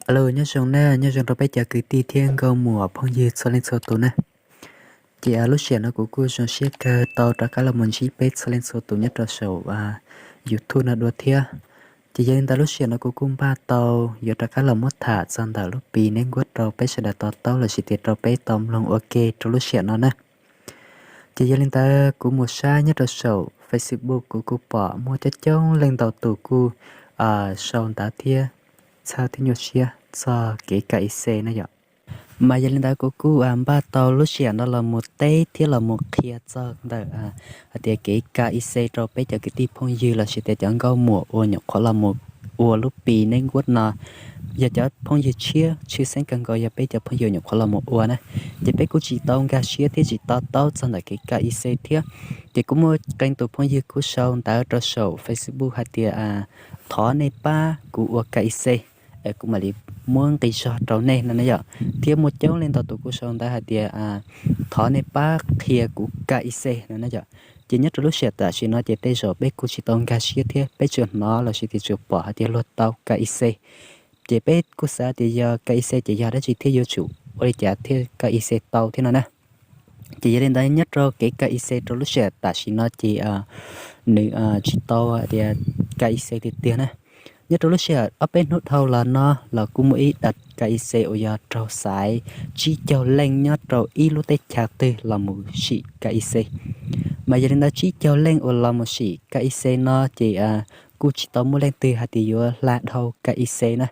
Alo, nyob zoo na, nyob zoo rau peb cov kwv tij thiab nkauj muam phooj ywg txhua leej txhua tus na. Ces lub sij hawm no kuv kuj zoo siab kawg tau rov qab los mus ntsib peb txhua leej txhua tus nyob rau saum YouTube no dua thiab. Ces yog li ntawd lub sij hawm no kuv kuj npaj tau yuav rov qab los muab tham txog ntawm lub Pi Network rau peb sawv daws to taub lossis tias rau peb tau mloog ua ke rau lub sij hawm no na. Ces yog li ntawd kuv mus saib nyob rau saum Facebook kuv kuj pom muaj coob coob leej ntau tus kuj sau ntawv thiab txhawb thiab nyuaj siab txog kev ka iC na yom. Mas yog li ntawd kuv kuj npaj tau lub sij hawm no los mus teb thiab los mus qhia txog ntawm hais tias kev ka iC rau peb cov kwv tij phooj ywg lossis tias cov nkauj muam uas nyuam qhuav los mus ua lub Pi Network no. Yog cov phooj ywg tshiab, tshwj xeeb kawg nkaus yog peb cov phooj ywg nyuam qhuav los mus ua na. Ces peb kuj tsis tau nkag siab thiab tsis to taub txog ntawm kev ka iC thiab. Ces kuj muaj qee tus phooj ywg kuj sau ntawv rau saum Facebook hais tias thov nej pab kuv ua ka iC, kuv mam li muab nqi zog rau nej no na yom. Thiab muaj coob leej ntau tus kuj sau ntawv hais tias thov nej pab qhia kuv ka iC no na yom. Ces nyob rau lub sij hawm tam sim no ces tej zaum peb kuj tsis tau nkag siab thiab peb tsuas hnov lossis tias tsuas pom hais tias luag tau ka iC. Ces peb kuj xav tias yog ka iC ces yog dab tsi thiab yuav tsum ua li cas thiaj ka iC tau thiab no na. Ces yog li ntawd nyob rau kev ka iC rau lub sij hawm tam sim no ces nws tsis tau tias ka iC tiag tiag na. Nyob rau lub sij hawm ob peb hnub dhau los no los kuj muaj ib daim ka iC uas yog raug xaiv tsib caug leej nyob rau ib lub teb chaws twg los mus sim ka iC. Mas yog li ntawd tsib caug leej uas los mus sim ka iC no ces kuj tsis tau muaj leej twg hais tias yuav hla dhau ka iC na.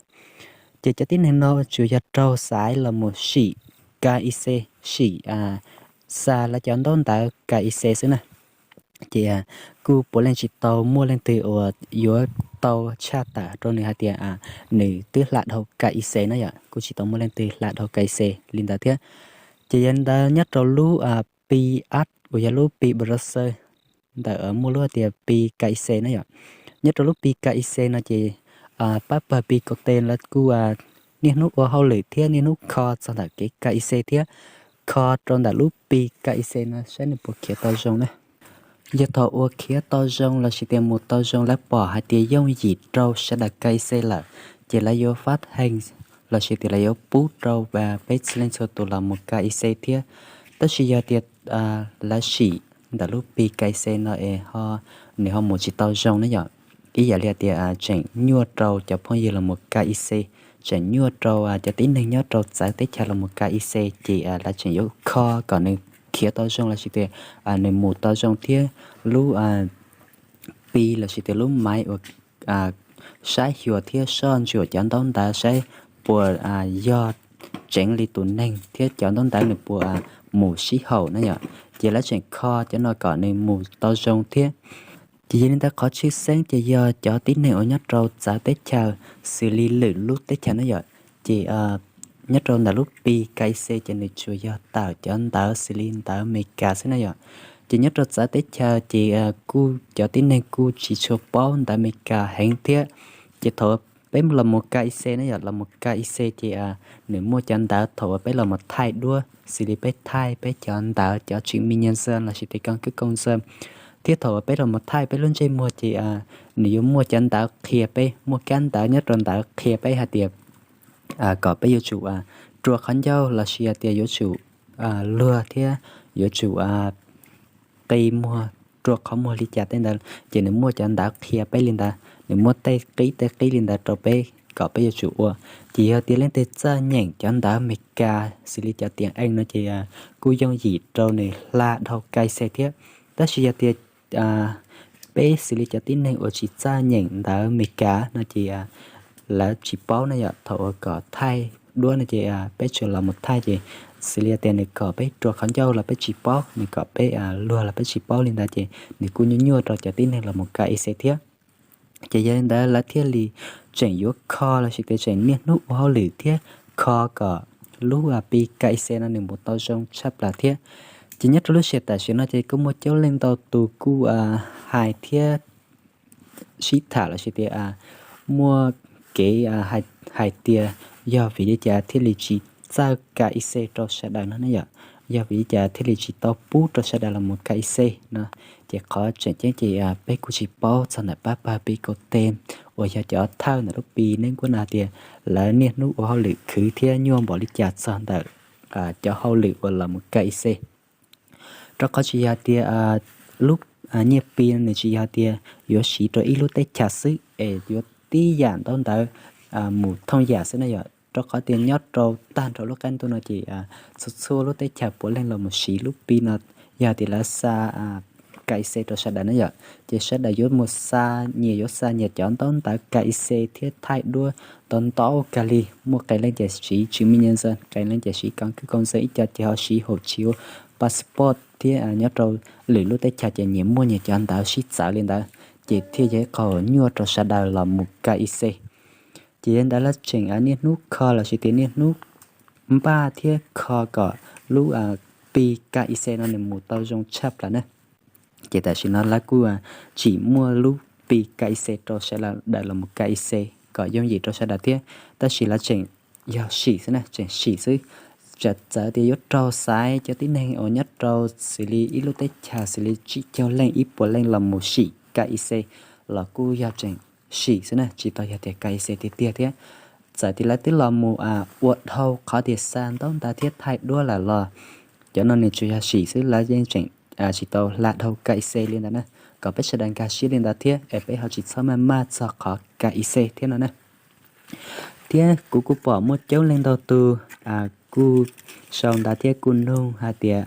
Ces cov tib neeg no tsuas yog raug xaiv los mus sim ka iC, sim xa lawv cov ntaub ntawv ka iC xwb na. Ces kuj puav leej tsis tau muaj leej twg uas yuav tau tshaj tawm rau nws hais tias nws twb hla dhau ka iC na yom, kuj tsis tau muaj leej twg hla dhau ka iC li ntawd thiab. Ces yog li ntawd nyob rau lub Pi app uas yog lub Pi browser ntawm muaj lub hais tias Pi ka iC na yom. Nyob rau lub Pi ka iC no ces pab pawg Pi Kaus Tes lawv kuj niaj hnub ua hauj lwm thiab niaj hnub kho txog ntawm kev ka iC thiab kho rau ntawm lub Pi ka iC no saib nws puas khiav tau zoo na. Yog thaum uas khiav tau zoo lossis tias mus tau zoo lawv pom hais tias yooj yim rau sawv daws ka iC lawm, ces lawv yuav fab heej lossis tias lawv yuav pub rau peb txhua leej txhua tus los mus ka iC thiab. Tab sis yog tias lawv sim ntawm lub Pi ka iC no es nws ho mus tsis tau zoo na yom, ib yam li tias tseem nyuaj rau cov phooj ywg los mus ka iC, tseem nyuaj rau cov tib neeg nyob rau txawv teb chaws los mus ka iC, ces lawv tseem yuav kho kom nws khiav tau zoo lossis tias nws mus tau zoo thiab lub Pi lossis tias lub maiv uas saib xyuas thiab soj ntsuam cov ntaub ntawv saib puas yog tseeb li tus neeg thiab cov ntaub ntawv nws puas mus sib haum na yom. Ces lawv tseem kho cov no kom nws mus tau zoo thiab. Ces yog li ntawd qhov tshwj xeeb ces yog cov tib neeg uas nyob rau txawv teb chaws xws li lwm lub teb chaws na yom. Ces nyob rau ntawm lub Pi ka iC ces nws tsuas yog tawm cov ntawv xws li ntawv Amelikas xwb na yom. Ces nyob rau txawv teb chaws ces kuj cov tib neeg kuj tsis tshua paub ntawv Amelikas heev thiab. Ces thaum peb los mus ka iC na yom, los mus ka iC ces nws muaj cov ntawv thaum uas peb los mus thaij duab xws li peb thaij peb cov ntawv cov chứng minh nhân dân lossis tias căn cước công dân. Thiab thaum uas peb los mus thaij peb lub ntsej muag ces nws yuav muaj cov ntawv qhia peb, muaj kab ntawv nyob rau ntawd qhia peb hais tias kom peb yuav tsum rua qhov ncauj lossis tias yuav tsum luag thiab yuav tsum qi muag, rua qhov muag li cas tej ntawd ces nws muaj cov ntawv qhia peb li ntawd, nws muaj tej qib tej qib li ntawd rau peb kom peb yuav tsum ua. Ces yog tias leej twg txawj nyeem cov ntawv Amelikas xws li cov tiếng Anh no ces kuj yooj yim rau nws hla dhau ka iC thiab. Tab sis yog tias peb xws li cov tib neeg uas tsis txawj nyeem ntawv Amelikas no ces lawv tsis paub na yom, thaum uas kom thaij duab no ces peb tsuas los mus thaij ces xws li tias nws kom peb rua qhov ncauj los peb tsis paub, nws kom peb luag los peb tsis paub li ntawd ces nws kuj nyuaj nyuaj rau cov tib neeg los mus ka iC thiab. Ces yog li ntawd lawv thiaj li tseem yuav kho lossis tias tseem niaj hnub ua hauj lwm thiab kho kom lub Pi ka iC no nws mus tau zoo tshaj plaws thiab. Ces nyob rau lub sij hawm tam sim no ces kuj muaj coob leej ntau tus kuj hais thiab sib tham lossis tias muaj kev hais tias yog vim li cas thiaj li tsis txawj ka iC rau sawv daws no ne yom. Yog vim li cas thiaj li tsis tau pub rau sawv daws los mus KYC no? Ces qhov tseem ceeb ces peb kuj tsis paub txog ntawm pab pawg Pi Kaus Tes uas yog cov thawj ntawm lub Pi Neeb Nkuab no hais tias lawv niaj hnub ua hauj lwm khwv thiab nyuaj npaum li cas txog ntawm cov hauj lwm uas los mus KYC. Rau qhov tsis yog tias lub nyiaj Pi no nws tsis yog tias yuav siv rau ib lub teb chaws xwb es yuav tib yam ntaub ntawv mus thooj yam xwb na yom. Rau qhov tias nyob rau tag nrho lub qab ntuj no ces txhua txhua lub teb chaws puav leej los mus siv lub Pi no, yog tias lawv xa KYC rau sawv daws na yom. Ces sawv daws yuav mus xa, nyias yuav xa nyias cov ntaub ntawv KYC thiab thaij duab ntau ntau kag li. Muaj qee leej ces siv chứng minh nhân dân, qee leej ces siv căn cước công dân, ib co ces ho siv hộ chiếu, passport thiab nyob rau lwm lub teb chaws ces nyias muaj nyias cov ntawv sib txawv li ntawd, ces thiaj yog ib qho nyuaj rau sawv daws los mus KYC. Ces yog li ntawd lawv tseem niaj hnub kho lossis tias niaj hnub npaj thiab kho kom lub Pi KYC no nws mus tau zoo tshaj plaws na. Ces tam sim no lawv kuj tsim muaj lub Pi KYC rau sawv daws los mus KYC kom yooj yim rau sawv daws thiab, tab sis lawv tseem yog sim xwb na, tseem sim xwb. Txawm tias yuav raug xaiv cov tib neeg uas nyob rau xws li ib lub teb chaws xws li tsib caug leej ib puas leej los mus sim KYC los kuj yog tseem sim xwb na, tsis tau yog tias KYC tiag tiag thiab. Txawm tias lawv twb los mus ua dhau qhov tias xa ntaub ntawv thiab thaij duab lawm los cov no nws tsuas yog sim xwb, lawv yeej tseem tsis tau hla dhau KYC li ntawd na. Kom peb sawv daws nkag siab li ntawd thiab es peb ho tsis txhob maj maj txog qhov KYC thiab no na. Thiab kuv kuj pom muaj coob leej ntau tus kuj sau ntawv thiab kuj nug hais tias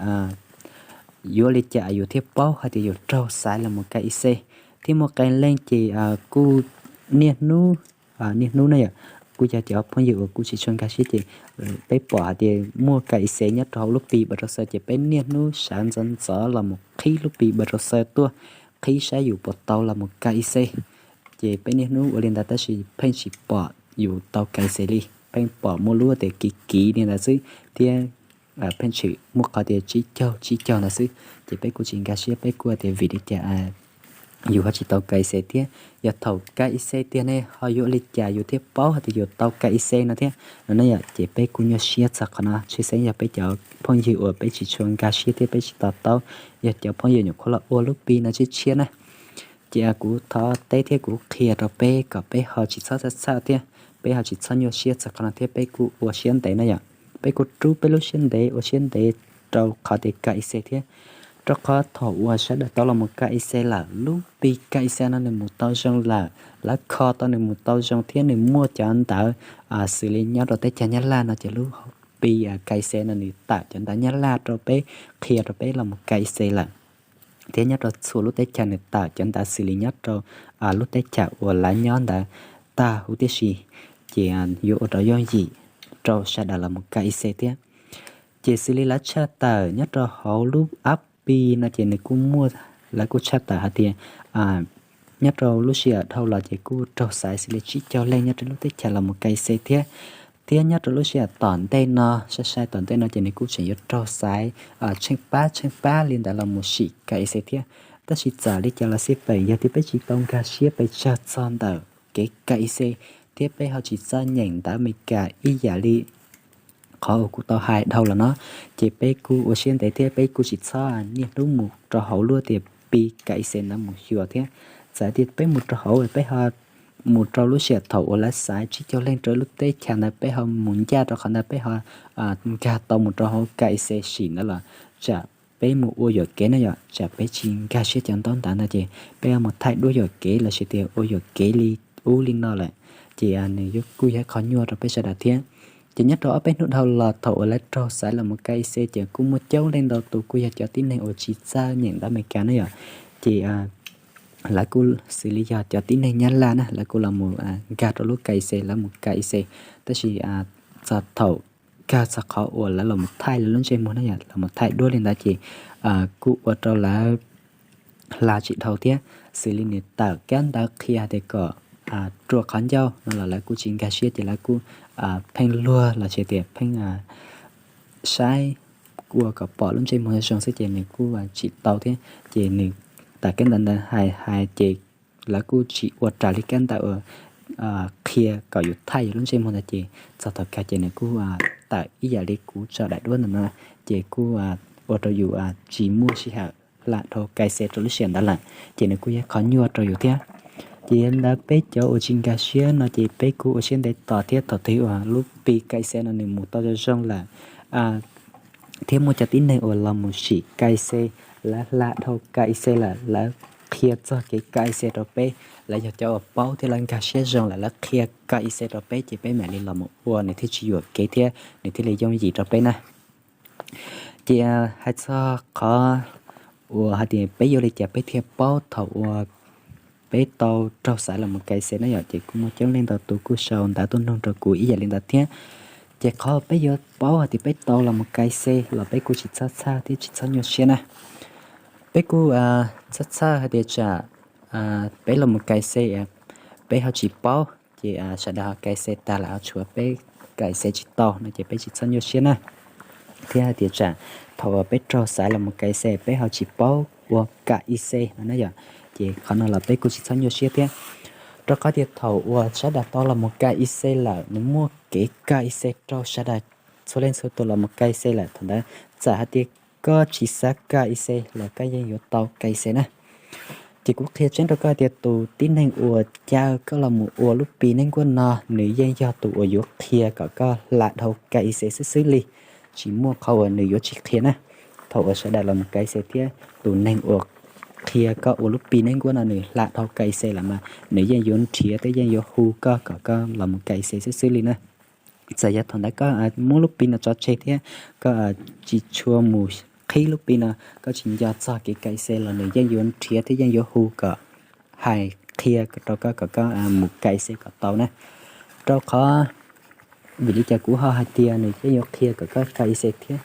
yuav li cas yus thiaj paub hais tias yus raug xaiv los mus KYC. Thiab muaj qee leej ces kuj niaj hnub, niaj hnub na yom, kuj yog cov phooj ywg uas kuj tsis tshua nkag siab ces peb pom hais tias muaj KYC nyob rau hauv lub Pi browser ces peb niaj hnub sawv ntxov ntxov los mus qhib lub Pi browser tuaj, qhib saib yus puas tau los mus KYC. Ces peb niaj hnub ua li ntawd tab sis pheej tsis pom yus tau KYC li, pheej pom muaj lub tias kiv kiv li ntawd xwb thiab pheej tshwm muaj qhov tias tsib caug tsib caug ntawd xwb. Ces peb kuj tsis nkag siab, peb kuj tias vim li cas yus ho tsis tau KYC thiab, yog thaum KYC tiag ne ho yuav ua li cas yus thiaj paub hais tias yus tau KYC no thiab no ne yom. Ces peb kuj nyuaj siab txog qhov no, tshwj xeeb yog peb cov phooj ywg uas peb tsis tshua nkag siab thiab peb tsis to taub, yog cov phooj ywg nyuam qhuav los ua lub Pi no tshiab tshiab na. Ces kuv thov teb thiab kuv qhia rau peb kom peb ho tsis txhob txhawj txhawj thiab peb ho tsis txhob nyuaj siab txog qhov no thiab peb kuj ua siab ntev na yom. Peb kuj rub peb lub siab ntev ua siab ntev rau qhov tias KYC thiab, rau qhov thaum uas sawv daws tau los mus KYC lawm, lub Pi KYC no nws mus tau zoo lawm, lawv kho tau nws mus tau zoo thiab nws muaj cov ntawv xws li nyob rau teb chaws Nyab Laj no ces lub Pi KYC no nws tawm cov ntawv Nyab Laj rau peb, qhia rau peb los mus KYC lawm. Thiab nyob rau txhua lub teb chaws nws tawm cov ntawv xws li nyob rau lub teb chaws uas lawv nyob ntawd tag huv tib si, ces yuav ua rau yooj yim rau sawv daws los mus KYC thiab. Ces xws li lawv tshaj tawm nyob rau hauv lub app Pi no ces nws kuj muaj, lawv kuj tshaj tawm hais tias nyob rau lub sij hawm dhau los ces kuj raug xaiv xws li tsib caug leej nyob rau lub teb chaws los mus KYC thiab. Thiab nyob rau lub sij hawm tom ntej no, sai sai tom ntej no ces nws kuj tseem yuav raug xaiv tsheej pab tsheej pab li ntawd los mus sim KYC thiab. Tab sis txawm li cas los xij peem yog tias peb tsis tau nkag siab pes tsawg txog ntawm kev KYC thiab peb ho tsis txawj nyeem ntawv Amelikas ib yam li qhov uas kuv tau hais dhau los no, ces peb kuj ua siab ntev thiab peb kuj tsis txhob niaj hnub mus rau hauv lub tias Pi KYC ntawd mus xyuas thiab. Txawm tias peb mus rau hauv peb ho mus rau lub sij hawm thaum uas lawv xaiv tsib caug leej rau lub teb chaws ntawd peb ho mus ncaj rau qhov ntawd peb ho nkag tau mus rau hauv KYC sim ntawd los tsam peb mus ua yuam kev na yom, tsam peb tsis nkag siab cov ntaub ntawv ntawd ces peb ho mus thaij duab yuam kev lossis tias ua yuam kev li ub li no lawm, ces nws kuj yog qhov nyuaj rau peb sawv daws thiab. Ces nyob rau ob peb hnub dhau los thaum uas lawv raug xaiv los mus KYC ces kuj muaj coob leej ntau tus kuj yog cov tib neeg uas tsis txawj nyeem ntawv Amelikas na yom, ces lawv kuj xws li yog cov tib neeg Nyab Laj na, lawv kuj los mus nkag rau lub KYC, lawv mus KYC, tab sis txog thaum kawg txog qhov uas lawv los mus thaij lawv lub ntsej muag na yom, los mus thaij duab li ntawd ces kuj ua rau lawv hla tsis dhau thiab. Xws li nws tawm kab ntawv qhia hais tias kom rua qhov ncauj no los lawv kuj tsis nkag siab ces lawv kuj pheej luag los sis tias pheej saib ua kom pom lub ntsej muag zoo xwb ces nws kuj tsis tau thiab. Ces nws tawm kab ntawv ntawd hais hais ces lawv kuj tsis ua raws li kab ntawv uas qhia kom yus thaij yus lub ntsej muag ntawd ces txog thaum kawg ces nws kuj tawm ib yam li kuv tso daim duab ntawm no, ces kuj ua rau yus tsis muaj sij hawm hla dhau K I C rau lub sij hawm ntawd lawm, ces nws kuj yog qhov nyuaj rau yus thiab. Ces yog li ntawd peb cov uas tsis nkag siab no ces peb kuj ua siab ntev tos thiab, thaum twg uas lub Pi K I C no nws mus tau zoo zoo lawm thiab muaj cov tib neeg uas los mus sim K I C, lawv hla dhau K I C lawm, lawv qhia txog kev K I C rau peb, lawv yog cov uas paub thiab lawv nkag siab zoo lawm, lawv qhia K I C rau peb ces peb mam li los mus ua nws thiaj tsis yuam kev thiab nws thiaj li yooj yim rau peb na. Ces hais txog qhov uas hais tias peb yuav li cas peb thiaj paub thaum uas peb tau raug xaiv los mus K I C na yom, ces kuj muaj coob leej ntau tus kuj sau ntawv tuaj nug rau kuv ib yam li ntawd thiab. Ces qhov peb yuav paub hais tias peb tau los mus K I C los peb kuj tsis txhob txhawj thiab tsis txhob nyuaj siab na. Peb kuj txhob txhawj hais tias tsam peb los mus K I C peb ho tsis paub ces sawv daws ho K I C tag lawm ho tshuav peb K I C tsis tau no ces peb tsis txhob nyuaj siab na. Thiab hais tias tsam thaum uas peb raug xaiv los mus K I C peb ho tsis paub ua K I C no na yom, ces qhov no los peb kuj tsis txhob nyuaj siab thiab. Rau qhov tias thaum uas sawv daws tau los mus K I C lawm nws muaj kev K I C rau sawv daws txhua leej txhua tus los mus K I C lawm, thaum ntawd txawm hais tias koj tsis xav K I C los koj yeej yuav tau K I C na. Ces kuv qhia tseeb rau koj hais tias tus tib neeg uas caw koj los mus ua lub Pi Network no nws yeej yog tus uas yuav qhia kom koj hla dhau K I C xwb xwb li, tsis muaj qhov uas nws yuav tsis qhia na. Thaum uas sawv daws los mus K I C thiab tus neeg uas qhia koj ua lub Pi Network no nws hla dhau K I C lawm mas nws yeej yuav nrhiav thiab yeej yuav hu koj kom koj los mus K I C xwb xwb li na. Txawm yog thaum ntawd koj muab lub Pi no tso tseg thiab koj tsis tshua mus qhib lub Pi no, koj tsis nco txog kev K I C los nws yeej yuav nrhiav thiab yeej yuav hu kom hais qhia rau koj kom koj mus K I C kom tau na. Rau qhov vim li cas kuv ho hais tias nws yeej yuav qhia kom koj K I C thiab?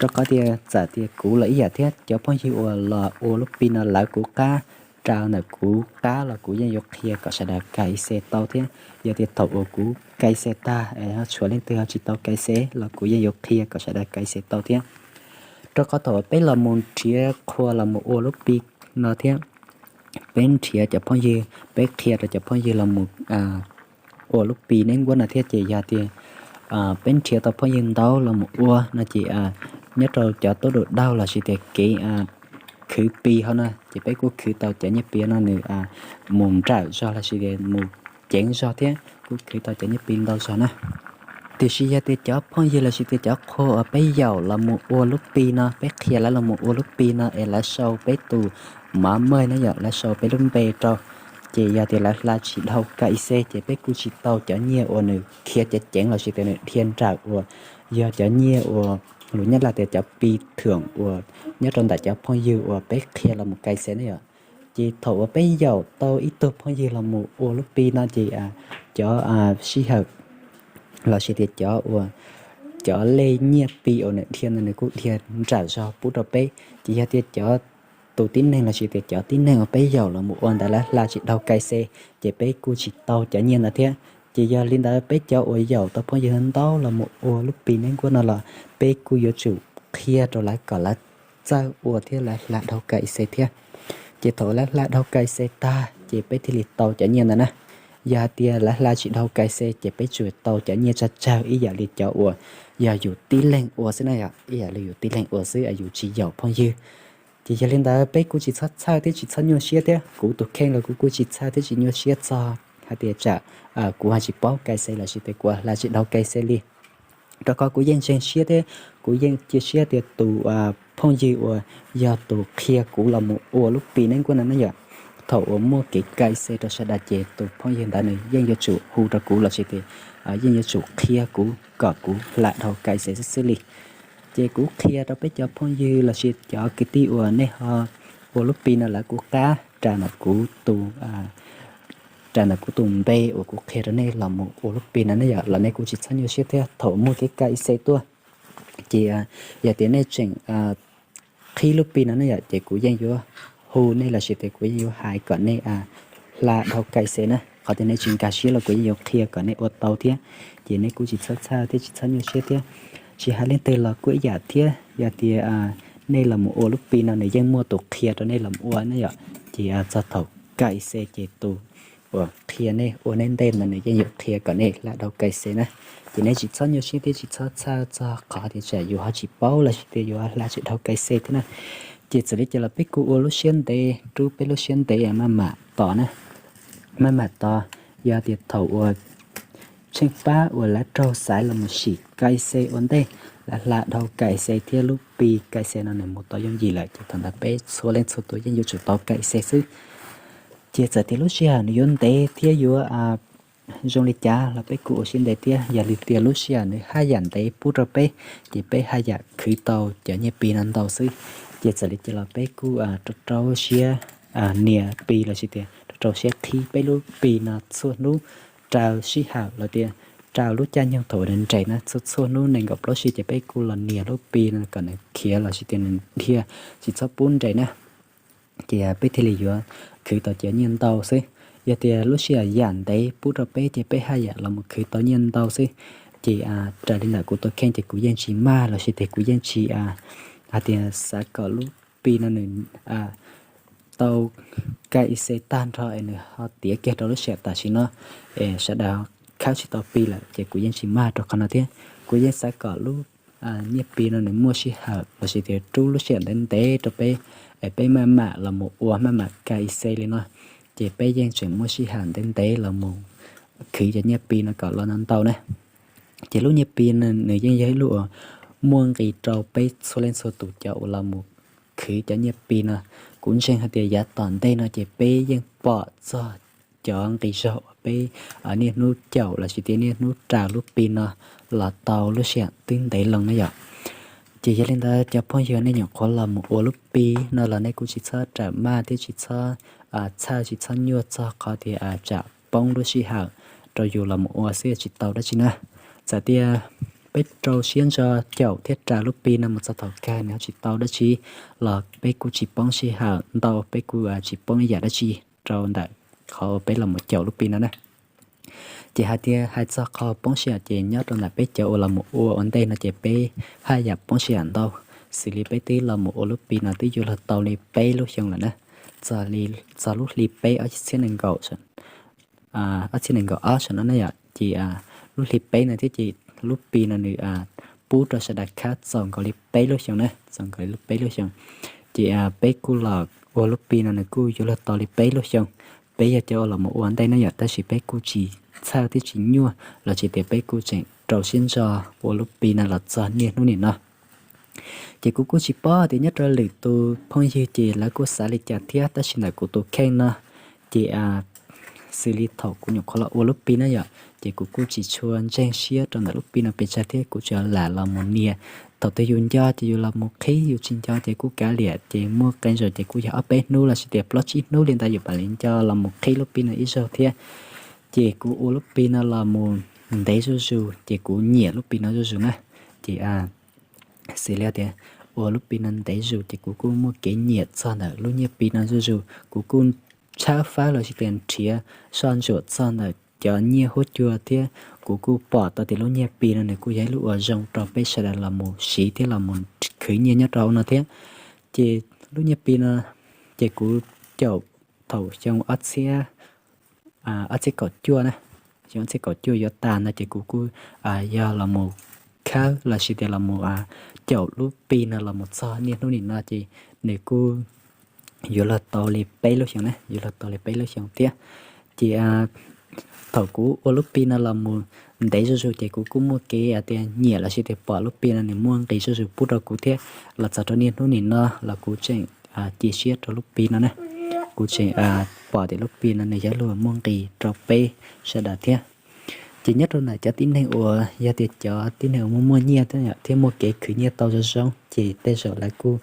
Rau qhov tias txawm tias kuv los ib yam thiab, cov phooj ywg uas los ua lub Pi no lawv kuv qab, rau ntawm kuv qab los kuv yeej yuav qhia kom sawv daws K I C tau thiab. Yog tias thaum uas kuv K I C tag es ho tshuav leej twg ho tsis tau K I C los kuv yeej yuav qhia kom sawv daws K I C tau thiab. Rau qhov thaum uas peb los mus nrhiav qhua los mus ua lub Pi no thiab, peb nrhiav cov phooj ywg, peb qhia rau cov phooj ywg los mus ua lub Pi Network no thiab ces yog tias peb nrhiav tau phooj ywg ntau los mus ua no ces nyob rau cov tub du daug lossis tias kev khwv Pi hauv no ces peb kuj khwv tau cov nyiaj Pi no nws mus nrawm zog lossis tias mus ceev zog thiab kuj khwv tau cov nyiaj Pi ntau zog na. Tiam sis yog tias cov phooj ywg lossis tias cov qhua uas peb yaum los mus ua lub Pi no, peb qhia lawv los mus ua lub Pi no es lawv sau peb tus mov mej na yom, lawv sau peb lub npe rau, ces yog tias lawv hla tsis dhau K I C ces peb kuj tsis tau cov nyiaj uas nws khiav ceev ceev lossis tias nws dhia nrawm uas yog cov nyiaj uas lus Nyab Laj tias cov Pi thưởng uas nyob rau ntawm cov phooj ywg uas peb qhia los mus K I C na yom. Ces thaum uas peb yaum tau ib tug phooj ywg los mus ua lub Pi no ces cov sij hawm lossis tias cov uas cov lej nyiaj Pi uas nws dhia ntawd nws kuj dhia nrawm zog pub rau peb. Ces yog tias cov tus tib neeg lossis tias cov tib neeg uas peb yaum los mus ua ntawd lawv hla tsis dhau K I C ces peb kuj tsis tau cov nyiaj ntawd thiab. Ces yog li ntawd peb cov uas yaum tau phooj ywg ntau los mus ua lub Pi Network no los peb kuj yuav tsum qhia rau lawv kom lawv txawj ua thiab lawv hla dhau K I C thiab. Ces thaum lawv hla dhau K I C tag ces peb thiaj li tau cov nyiaj ntawd na. Yog hais tias lawv hla tsis dhau K I C ces peb tsuas tau cov nyiaj tsawg tsawg ib yam li cov uas yog yus tib leeg ua xwb na yom, ib yam li yus tib leeg ua xwb yus tsis yaum phooj ywg. Ces yog li ntawd peb kuj tsis txhob txhawj thiab tsis txhob nyuaj siab thiab, kuv tus kheej los kuv kuj tsis txhawj thiab tsis nyuaj siab txog hais tias tsam kuv ho tsis paub K I C lossis tias kuv hla tsis dhau K I C li. Rau qhov kuv yeej ntseeg siab thiab kuv yeej cia siab tias tus phooj ywg uas yog tus qhia kuv los mus ua lub Pi Network no na yom, thaum uas muaj kev K I C rau sawv daws ces tus phooj ywg ntawd nws yeej yuav tsum hu rau kuv lossis tias yeej yuav tsum qhia kuv kom kuv hla dhau K I C xwb xwb li. Ces kuv qhia rau peb cov phooj ywg lossis cov kwv tij uas nej ho ua lub Pi no lawv kuv qab, raws ntawm kuv tus, raws ntawm kuv tus npe uas kuv qhia rau nej los mus ua lub Pi no ne yom, los nej kuj tsis txhob nyuaj siab thiab thaum muaj kev K I C tuaj. Ces yog tias nej tseem qhib lub Pi no ne yom, ces kuv yeej yuav hu nej lossis tias kuv yeej yuav hais kom nej hla dhau K I C na. Qhov tias nej tsis nkag siab los kuv yeej yuav qhia kom nej ua tau thiab. Ces nej kuj tsis txhob txhawj thiab tsis txhob nyuaj siab thiab. Tsis hais leej twg los kuj ib yam thiab, yog tias nej los mus ua lub Pi no nws yeej muaj tus qhia rau nej los mus ua ne yom. Ces txog thaum K I C ces tus uas qhia nej ua nej ntej no nws yeej yuav qhia kom nej hla dhau K I C na. Ces nej tsis txhob nyuaj siab thiab tsis txhob txhawj txog qhov tias tsam yus ho tsis paub los sis tias yus hla tsis dhau K I C thiab na. Ces txawm li cas los peb kuj ua lub siab ntev, rub peb lub siab ntev maj mam tos na, maj mam tos. Yog tias thaum uas tsheej pab uas lav raug xaiv los mus sim K I C ua ntej, lav hla dhau K I C thiab lub Pi K I C no nws mus tau yooj yim lawm ces thaum ntawd peb txhua leej txhua tus yeej yuav tsum tau K I C xwb. Ces txawm tias lub sij hawm nws yuav ntev thiab yuav zoo li cas los peb kuj ua siab ntev thiab. Yog li tias lub sij hawm nws haj yam ntev pub rau peb, ces peb haj yam khwv tau cov nyiaj Pi no ntau xwb. Ces txawm li cas los peb kuj rau rau siab nias Pi los sis tias rau rau siab qhib peb lub Pi no txhua hnub, raws sij hawm los tias raws lub caij nyoog thaum uas nws nres na, txhua txhua hnub nees nkaum plaub sij ces peb kuj los nias lub Pi no kom nws khiav los sis tias nws dhia, tsis txhob pub nres na. Ces peb thiaj li yuav khwv tau cov nyiaj ntau xwb. Yog tias lub sij hawm yam ntev pub rau peb ces peb haj yam los mus khwv tau nyiaj ntau xwb. Ces raws li ntawm kuv tus kheej ces kuv yeej tsis maj los sis tias kuv yeej tsis hais tias xav kom lub Pi no nws tau K I C tag nrho es nws ho tiav kiag rau lub sij hawm tam sim no es sawv daws khawb tsis tau Pi lawm ces kuv yeej tsis maj rau qhov no thiab. Kuv yeej xav kom lub nyiaj Pi no nws muaj sij hawm los sis tias rub lub sij hawm ntev ntev rau peb, es peb maj mam los mus ua maj mam K I C li no, ces peb yeej tseem muaj sij hawm ntev ntev los mus khwv cov nyiaj Pi no kom los ntau ntau na. Ces lub nyiaj Pi no nws yeej yog ib lub uas muaj nqis rau peb txhua leej txhua tus cov uas los mus khwv cov nyiaj Pi no. Kuv ntseeg hais tias yav tom ntej no ces peb yeej pom txog cov nqi zog uas peb niaj hnub caum los sis tias niaj hnub raws lub Pi no los tau lub sij hawm twb ntev loo na yom. Ces yog li ntawd cov phooj ywg nej nyuam qhuav los mus ua lub Pi no los nej kuj tsis txhob rawm maj thiab tsis txhob txhawj tsis txhob nyuaj txog qhov tias tsam poob lub sij hawm rau yus los mus ua xwb tsis tau dab tsi na. Txawm tias peb rau siab ntso caum thiab raws lub Pi no mus txog thaum kawg nws ho tsis tau dab tsi los peb kuj tsis poob sij hawm ntau, peb kuj tsis poob ib yam dab tsi rau ntawm qhov uas peb los mus caum lub Pi no na. Ces hais tias hais txog qhov poob sij hawm ces nyob rau ntawm peb cov uas los mus ua ua ntej no ces peb haj yam poob sij hawm ntau, xws li peb twb los mus ua lub Pi no twb yuav luag tau li peb lub xyoo lawm na. Txog lub hli peb ob txhiab nees nkaum, ob txhiab nees nkaum ob saum no na yom, ces lub hli peb no thiab ces lub Pi no nws pub rau sawv daws khawb txaus nkaus li peb lub xyoo na, txaus nkaus li peb lub xyoo. Ces peb kuj los ua lub Pi no nws kuj yuav luag tau li peb lub xyoo. Peb yog cov uas los mus ua ntej na yom, tab sis peb kuj tsis txhawj thiab tsis nyuaj los sis tias peb kuj tseem rau siab ntso ua lub Pi no los txog niaj hnub nim no. Ces kuv kuj tsis paub tias nyob rau lwm tus phooj ywg ces lawv kuj xav li cas thiab, tab sis ntawm kuv tus kheej no ces xws li thaum kuv nyuam qhuav los ua lub Pi na yom, ces kuv kuj tsis tshua ntseeg siab rau ntawm lub Pi no pes tsawg thiab kuv tsuas lam los mus nias. Thaum twg yus nco ces yus los mus qhib, yus tsis nco ces kuj kav liam, ces muaj qee zaus ces kuj yog ob peb hnub los sis tias plaub tsib hnub li ntawd yus mam li nco los mus qhib lub Pi no ib zaug thiab. Ces kuv ua lub Pi no los mus ntev zuj zus ces kuv nyiam lub Pi no zuj zus na. Ces xws li tias ua lub Pi no ntev zus ces kuv kuj muaj kev nyiam txog ntawm lub nyiaj Pi no zuj zus, kuv kuj tshawb fawb los sis tias nrhiav soj ntsuam txog ntawm cov nyiaj huab cua thiab kuv kuj pom tau tias lub nyiaj Pi no nws kuj yog ib lub uas zoo rau peb sawv daws los mus siv thiab los mus khwv nyiaj nyob rau hauv no thiab. Ces lub nyiaj Pi no ces kuv caum thaum xyoo ob txhiab, ob txhiab kaum cuaj na, xyoo ob txhiab kaum cuaj yuav tas no ces kuv kuj yog los mus khawb los sis tias los mus caum lub Pi no los mus txog niaj hnub nim no ces nws kuj yuav luag tau li peb lub xyoo na, yuav luag tau li peb lub xyoo thiab. Ces thaum kuv ua lub Pi no los mus ntev zuj zus ces kuv kuj muaj kev hais tias nyiam los sis tias pom lub Pi no nws muaj nqis zuj zus pub rau kuv thiab. Los txog rau niaj hnub nim no los kuv tseem cia siab rau lub Pi no na. Kuv tseem pom tias lub Pi no nws yog lub muaj nqis rau peb sawv daws thiab. Ces nyob rau ntawm cov tib neeg uas yog tias cov tib neeg uas muaj muaj nyiaj thiab muaj kev khwv nyiaj tau zoo zoo ces tej zaum lawv kuj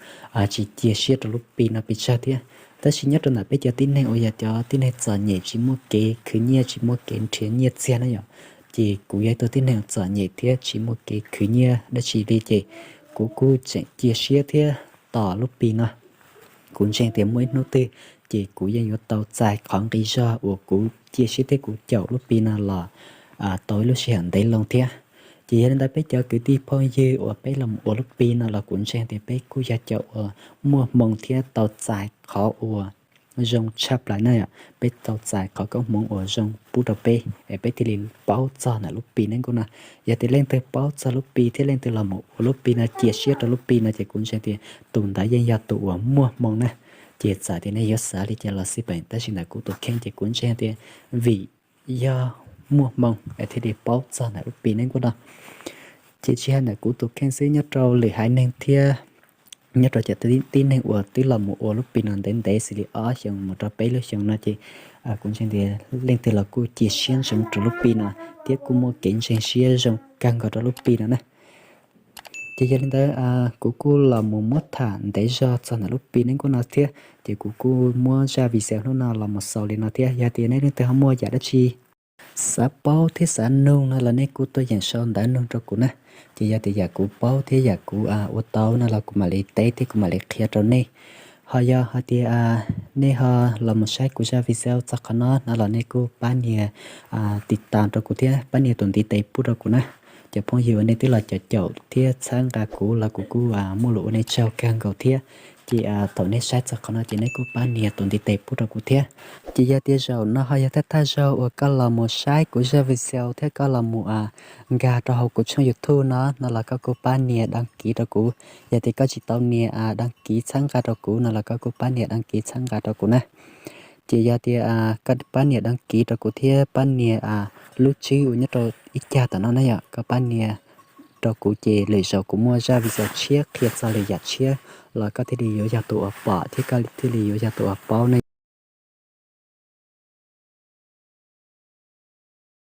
tsis cia siab rau lub Pi no pes tsawg thiab. Tab sis nyob rau ntawm peb cov tib neeg uas yog cov tib neeg txom nyem tsis muaj kev khwv nyiaj tsis muaj kev nrhiav nyiaj txiag na yom, ces kuv yog ib tug tib neeg txom nyem thiab tsis muaj kev khwv nyiaj dab tsi li ces kuv kuj tseem cia siab thiab tos lub Pi no. Kuv ntseeg tias muaj ib hnub twg ces kuv yeej yuav tau txais qhov nqi zog uas kuv cia siab thiab kuv caum lub Pi no los tau ib lub sij hawm ntev loo thiab. Ces yog li ntawd peb cov kwv tij phooj ywg uas peb los ua lub Pi no los kuv ntseeg tias peb kuj yog cov uas muaj hmoo thiab tau txais qhov uas zoo tshaj plaws na yom. Peb tau txais qhov koob hmoov uas zoo pub rau peb es peb thiaj li paub txog ntawm lub Pi Network no. Yog tias leej twg paub txog lub Pi thiab leej twg los mus ua lub Pi no, cia siab rau lub Pi no ces kuv ntseeg tias tus ntawd yeej yog tus uas muaj hmoo na. Ces txawm tias nej yuav xav li cas los xij peem, tab sis ntawm kuv tus kheej ces kuv ntseeg tias vim yog muaj hmoo es thiaj li paub txog ntawm lub Pi Network no. Ces tsis hais ntawm kuv tus kheej xwb, nyob rau lwm haiv neeg thiab nyob rau cov tib neeg uas twb los mus ua lub Pi no ntev ntev xws li ob xyoos mus rau peb lub xyoos no ces kuv ntseeg tias leej twg los kuj cia siab ntsoov rau lub Pi no thiab kuj muaj kev ntseeg siab zoo kawg nkaus rau lub Pi no na. Ces yog li ntawd kuv kuj los mus muab tham ntev zog txog ntawm lub Pi Network no thiab, ces kuv kuj muab zaj video hnub no los mus xaus li no thiab. Yog tias nej leej twg ho muaj yam dab tsi xav paub thiab xav nug no los nej kuj tuaj yeem sau ntawv nug rau kuv na. Ces yog tias yam kuv paub thiab yam kuv ua tau no los kuv mam li teb thiab kuv mam li qhia rau nej. Ho yog hais tias nej ho los mus saib kuv zaj video txog qhov no no los nej kuj pab nias tiv tas rau kuv thiab pab nias tus ntiv tes pub rau kuv na. Cov phooj ywg uas nej twb los caum caum thiab txhawb nqa kuv los kuv kuj muaj lus ua nej tsaug kawg nkaus thiab. Ces thaum nej saib txog qhov no ces nej kuj pab nias tus ntiv tes pub rau kuv thiab. Ces yog tias zaum no ho yog thawj thawj zaug uas koj los mus saib kuv zaj video thiab koj los mus nkag rau hauv kuv tshooj YouTube no no los koj kuj pab nias đăng ký rau kuv. Yog tias koj tsis tau nias đăng ký txhawb nqa rau kuv no los koj kuj pab nias đăng ký txhawb nqa rau kuv na. Ces yog tias koj pab nias đăng ký rau kuv thiab pab nias lub tswb uas nyob rau ib cag tom no na yom, koj pab nias rau kuv ces lwm zaus kuv muaj zaj video tshiab qhia txog lwm yam tshiab los koj thiaj li yuav yog tus uas pom thiab koj thiaj li yuav yog tus uas paub na.